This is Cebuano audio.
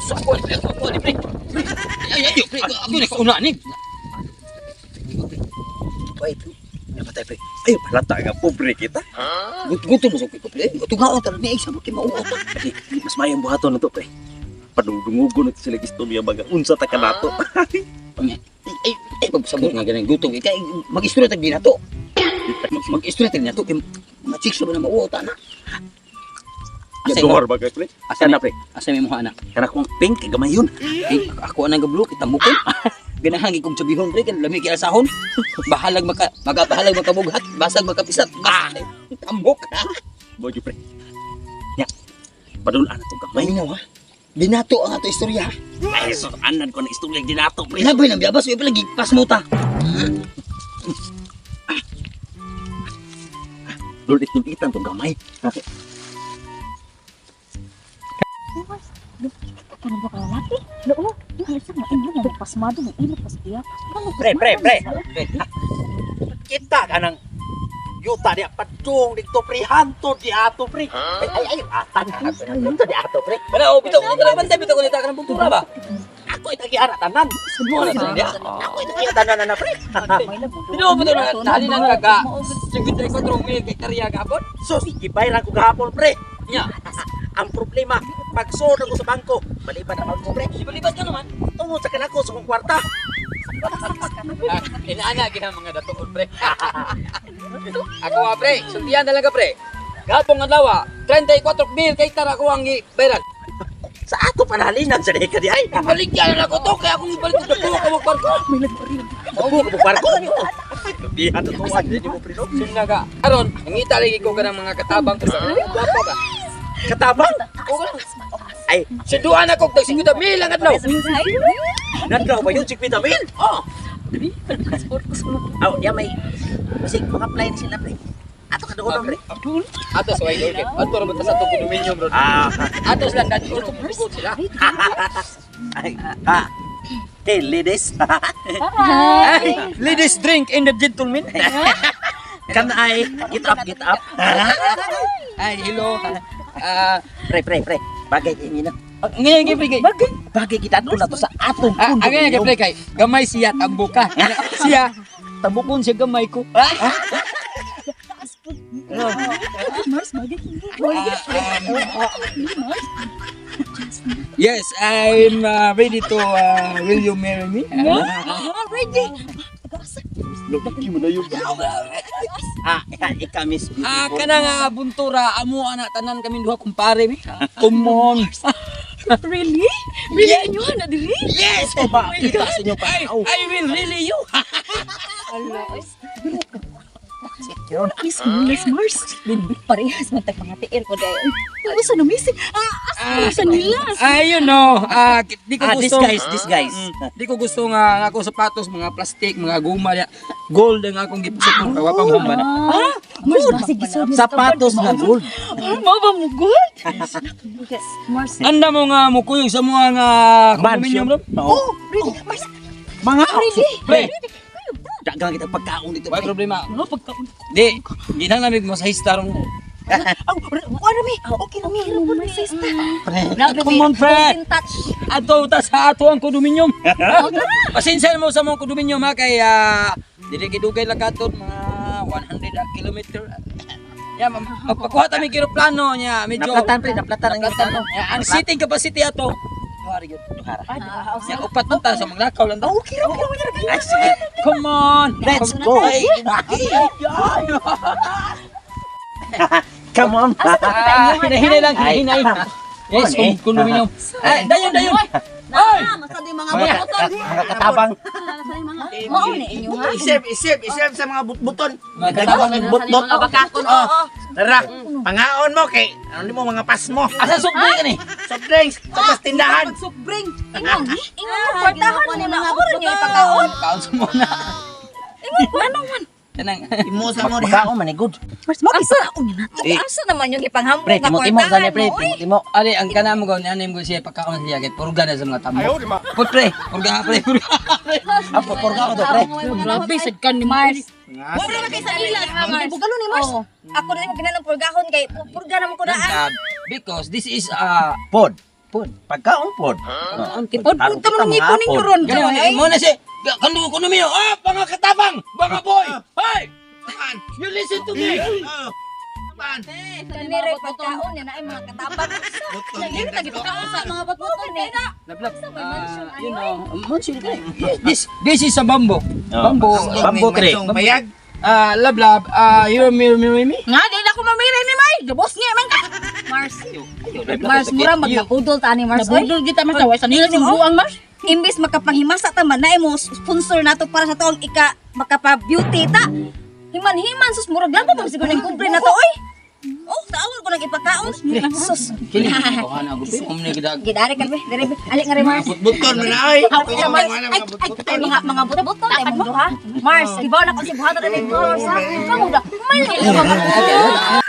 Sa ako, ako, ako, pre. Pre, ay, ay, pre, ako na kauna ni. Wait, napatay, pre. Ay, palata nga pobre kita. Gutom mo sa ko, pre. Tungaon ta ni isa mo kay mauot. Ay, mas mayang buhaton na to, pre. Padungdungugon na to sila istorya baga unsa ta kanato. Ay, ay, ay, pagsabot nga ganang gutom kay mag-istorya tag dinato. Mag-istorya tag dinato kay ma-chicks ba na mauot ana. Asa Duhar baga, pre. asa Kana, pre. Asa may mga anak? Kana kong pink kay gamay yun. Eh, ako anang gablo kita mukon. Ganahan gid kong sabihon, pre, kay lami kay asahon. Bahalag maka maga bahalag makabughat, basag makapisat. Ah, tambok. Bojo, pre. Nya. Padulaan na to gamay. Maminaw ha. Dinato ang ato istorya. Ay, so anan ko na istorya dinato, pre. Laboy lang biyabas, uy lagi pas mo ta. Dulit itan to gamay. Okay. Ano ba ka lalaki? Loo, yung isa nga imo nga pasmado mo imo pas iya. Pre, pre, pre. Kita ka ng yuta diya padung dito, pre, hantod di ato, pre. Ay ay ay atan hantod di ato, pre. Wala o bitaw ko kana bantay bitaw ko nita kanang buntura ba. Ako itagiara tanan. Mo na tanan diya. Ako itagiara tanan na, pre. Tinuo ba to na nahalinan ka ka 54 mil hektarya gapon? Sus, gibayran ko gahapon, pre. Nya. Ang problema, pagsunod ko sa bangko, maliban na bangko, pre. Libaliban ka naman. Tungod sa kanako sa kong kwarta. Ah, inaana gina mga datuon, pre. Ako ah, pre, sultihan talaga, pre. Gapong adlaw, 34 mil kay tara ko ang gibayran. Sa ato panahalinan sa ka di ay. Baligyan na ako to kaya akong ibalik ko dako ka mo kwarto. Ako ka kwarto. Di ato tuwan di mo, pre, no. Sumna ka. Aron, nangita lagi ko kanang mga katabang ko sa Gwapo ka. Katabang. O ka lang. Ay, Sunduan ako tag 50 mil ang adlaw. nandraw ba yun si Vitamin? Oh, Aw, diya may basig mga apply na sila, pre. Ato ka doon, pre. Ato sa way okay. Ato ra ba ta sa atong condominium bro. Ah, Ato sila kadto sugod sila. ay, ah. Hey, ladies. Hi. Ladies drink and the gentlemen. Can I get up, get up? Ay, hello. Ah, Pre, pre, pre. Bagay kay na. ngayon kay pre kay. Bagay kita ko na to sa atong Ah, ang ngayon kay pre kay gamay siya tambuka. Siya tambukon siya gamay ko. Ah, Mars bagay. Yes, I'm ready to will you marry me? Ready. Lagi mo na yun. Ah, ikaw, Miss Beautiful. Ah, kana nga buntura amo ana tanan kami duha kumpare mi. Come on. Really? Really inyo na diri? Yes. Oh, ba, kita sa inyo pa. I will really you. Miss Miss Mars. Parehas man tag mga tiil ko dayon. Usa na missing. Ah, asa sa nila? Ah, you know, ah, di ko Ah, this gusto. guys, this guys. Di ko gusto nga ang akong sapatos, mga plastic, mga guma niya. Gold ang akong gipasok ko wa pang humba na. Ah, Mars basig gisod. Sapatos na gold. Mao ba mo gold? Yes, Mars. Anda mo nga mukuyog sa mga nga condominium bro. Oo. Oh, really? Mars, Mga really? Pre, Dagang kita pagkaon dito, why pre. problema? Ano pagkaon? Di, ginang namig mo sa histarong mo. Aw, ano mi? Okay na mi. Masista. Come on, pre. In touch. Ato ta sa ato ang condominium. Pasensya mo sa mga condominium ha kay dili kay dugay lang katon mga 100 a kilometer. Ya, magpakuha ta mig eroplano niya, medyo Naplatan, pre, naplatan ang Naplatan. Ya, ang sitting capacity ato. Duha ra gyud. Duhara. Ya, upat man ta sa maglakaw lang ta. Okay ra, okay ra. Ay, sige. Come on. Let's go. Ay, Come on. Ah, hinahinay lang, hinahinay. Yes, Ano eh? condominium. Ay, dayon, dayon. Ay! Masad yung mga Mga buton. mga katabang. Mao ni inyo ha. Isip, isip, isip sa mga butbuton. Mga katabang. Butbot. Mga bakakon, Oh. oo. Tara, pangaon mo kay ano mo mga pasmo. Asa sukli ka ni? Soft drinks, tapos tindahan. Soft drink. Ingon, ingon mo kwartahan ginawa mo ni na mga oro niyo buton. ipakaon. Kaon sa muna. Ingon ko ano man. Kanang. Imo sa mo diha. Pagkaon man eh, good. Mars mo ipakaon na to. Eh. Asa naman yung ipanghambog Pre, nga timo-timo kwartahan gani, pre, mo, oy? timo-timo. Ali, ang kana mo gawin, ano yung siya pagkaon siya kay purga na sa mga tamo. Ayaw, Put pre, purga pre, purga. Ah, purga ko to, pre. Grabe sad ka ni Mars. Mura ba kay sa ila, Mars? Bugalo ni Mars. Ako na mo kinanong purgahon kay purga na mo ko daan. Because this is a Pod. Pod. Pagkaon pod. Tipod Tarong punta kita, man mga ngipon ninyo hapon. ron. Gani Ay, mo na si kanu kuno ah, mga katabang, mga boy. Hey! You listen to me. Kani ray pagkaon yan ay mga katabang. Dili ta gipakaon sa mga butbuton eh. Lablab. May mansion, You know, mansion ka. This this is a bamboo. Oh. Bamboo. Bamboo tree. Bayag. Ah, lablab. Ah, you mirror me? Nga, di na ako mamira ni May. Gabos niya man ka. Mars. Mars mura magnabudol ta ni Mars oy. Nabudol kita man sa way sa nila Ano, oh? buang Mars. Imbis makapanghimasa ta man naay mo sponsor nato para sa toong ika makapa-beauty ta. Himan-himan sus murag lang pa man siguro ning kumbre na to oy. Oh, taawon ko nang ipakaon. Sus. Kini ko ana gusto mo ni gidag. Gidari ka be, diri be. Ali nga rin Mars. Butbuton mo na ay. Ay, Mars. Ay, ay, ay, mga buto-buto tayo mong duha. Mars, ibaw na kung si buhaton na ni Mars ha. Kamu da. May Okay.